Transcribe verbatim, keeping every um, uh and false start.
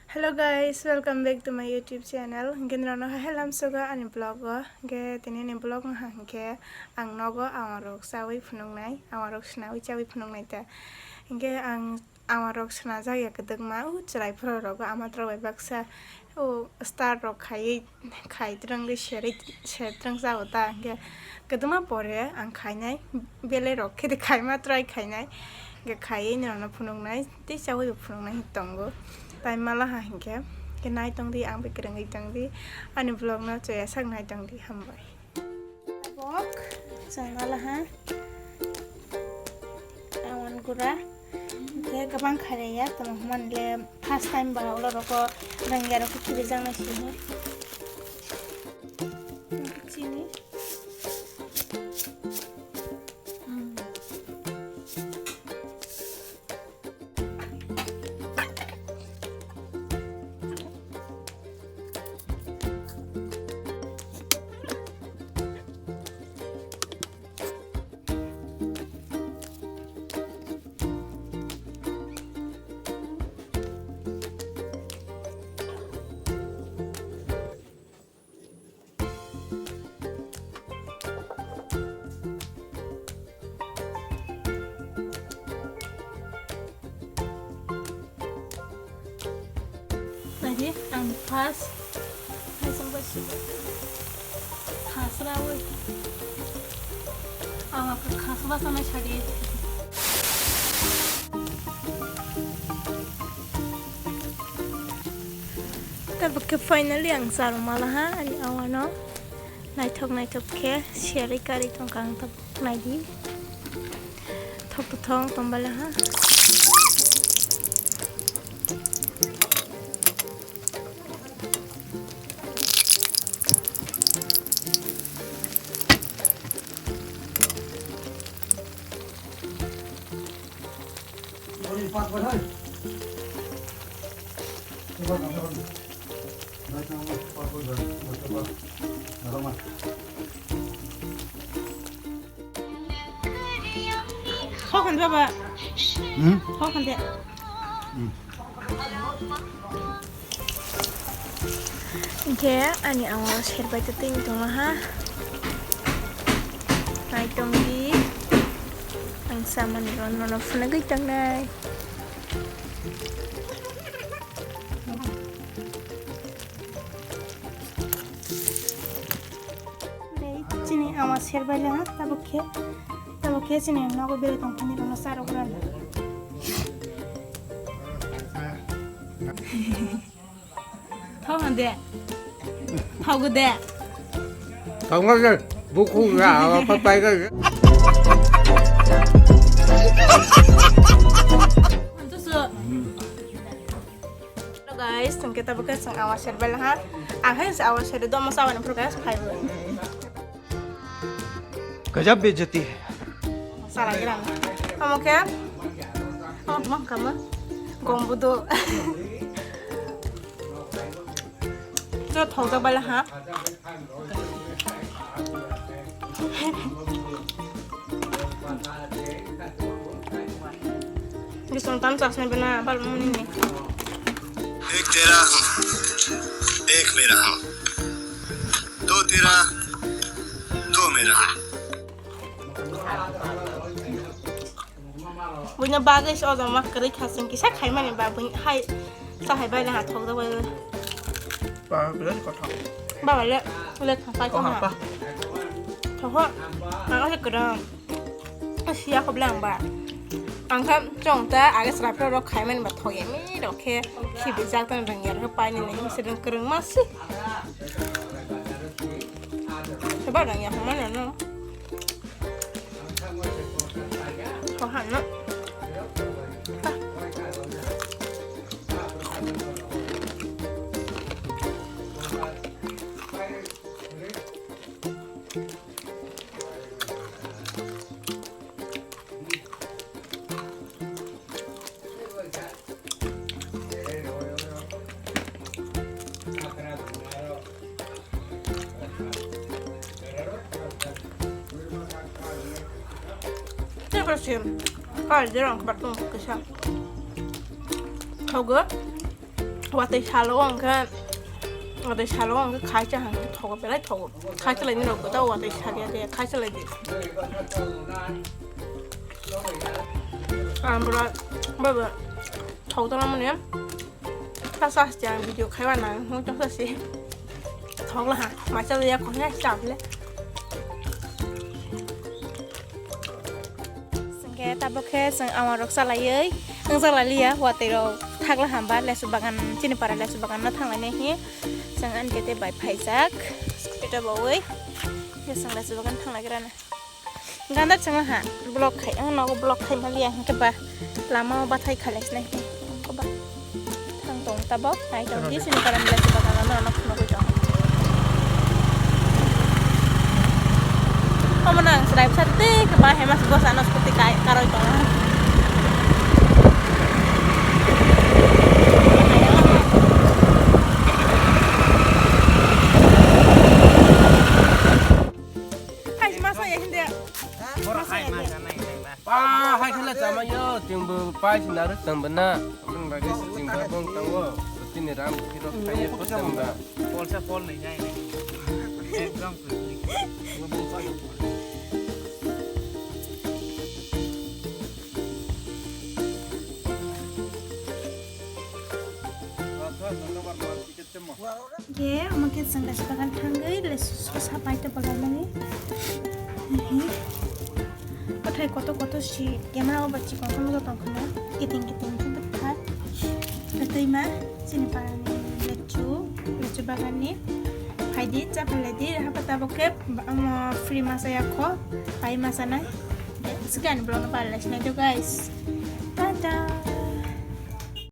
Hello guys, welcome back to my YouTube channel. Hingke norokno hai lamsogo ani vlog o. Hingke tini ni vlog wngkha hingke ang nogo amarok chawi phunuknai, amarok sinawi chawi phunuknai ta. Hingke ang amarok sinajak ya kwdwkma, o chwrai phuru rogo ama rok bai baksa o star rok khaiwi khai twrwngwi serwi ser twrwng jago ta, hingke kwdwma pore ang khainai, belai rok khe de khaima try khainai, hingke khaiwi norokno phunuknai tei chawi bo phunuknai tongo. Tai malaha hingke, hingke nai tongdi, ang bai kwrwngwi tongdi, ani vlog no chaya sak nai tongdi, hambai. Tabok chwng malaha awan gura. Hingke kwbang khairaya, tamo hwnmani le first time ba ulo roko rwngya rok khibijaknai sini. Chini. Naidi, ang first, hai songba si, khasra oi. Ang apa khasra sama chari. Tabuk khe finally ang charwmalaha ani awano. Naithok naithok khe siyarwi karwi tongkha ang tabuk naidi. Thok to thok tongbaila ha. Hokon baba. Hmm? Hokon de. Hmm. Hingke ani awa serbai ta tini tongma ha. Nai tongdi. Ang samani ron nono phunugwi tongnai. Chini ama serbai le ha, tabuk khe, tabuk khe chini nogo bere tong thani rono saro gran. Thok de. Thok de. Thok de. Buku ya, apa pai ga. Antu su. Hello guys, tongke tabuk khe chwng awa serbai laha. Ang hai se awa seri domo sabani phuru guys phaibo. Gajab bejati hai. Sala gira. Amo khe? Amo mang kama. Gombudu. Jo thok jak bai laha. Bisong tam chasna bana bal muni ni. एक तेरा हूँ, एक मेरा हूँ, दो तेरा, दो मेरा हूँ. Buino bagwi se o jama kwrwi kha chwng kisa khaimani ba buini hai chahai bai le ha thok jak bai. Ba, birat kothok. Baba le, le kha pai Koha tongma. Pa. Thokho, ang ase kwrwng. Siya khobla ang ba. Ang kha chwng ta age sra phro rok khaimani ba thok ya mi rok khe khibi jak tang rwng ya rok paini ni se rwng kwrwng ma si. Seba rwng ya khama no no. Kohan no. Tei khe sim. Kar jerang khe bathroom kisa. Thogo. Watwi salo hwnkhe, watwi salo hwnkhe khaisa hwnkhe thogo, belai thogo. Khaisa laini rok ta watwi salia de, khaisa lai di. Ang bro, bro, thok dala mani. Ta sa si ang video khaiba nang, hung ta sa si. Thok la ha, ma cha ya ko ya chap le. Sengke tabok khe seng ama rok salaiwi, ang salai liya, watwi rok thakla hamba, lesu bagan, chini para lesu bagan no thanglai nai hi, seng ani kete bai phaijak, scooty ta bawi, ya seng lesu bagan thanglai gra na. Gandar chwngla ha, block khai, ang nogo block khai maliya, hwnkhe ba lama o bathai khalai sinai, hwnkhe ba thang tong tabok, nai tong di, sini karam belai se bagan no, no, no, no, no, omo nang chwrai bwsa tei khe ba hema se bwsa no scooty kai, karwi tong. Hai, masa ya, hindi. Masa ya, hindi. Ah, hai khala chama yo, tingbu pai sinaru tamba na. Abang lagi si tingbu bong tango. Tini ram kiro kaya ko tamba. Polsa pol nahi jai nahi. Ekdam. Ge, omo khe chwng kaisa bagan thangwi, le sosa pai tongla mani. Othai kotor kotor si, camera o ba chikon khe nukjak tong khwna, kiting kiting khe bwthai. Tei ma, chini parani lechu, lechu bagan ni. Phaidi, cha phailaidi, hapa tabok khe, omo free masa ya kho, pai masa nai. Sikhe ani vlog no pari lai sinai do, guys.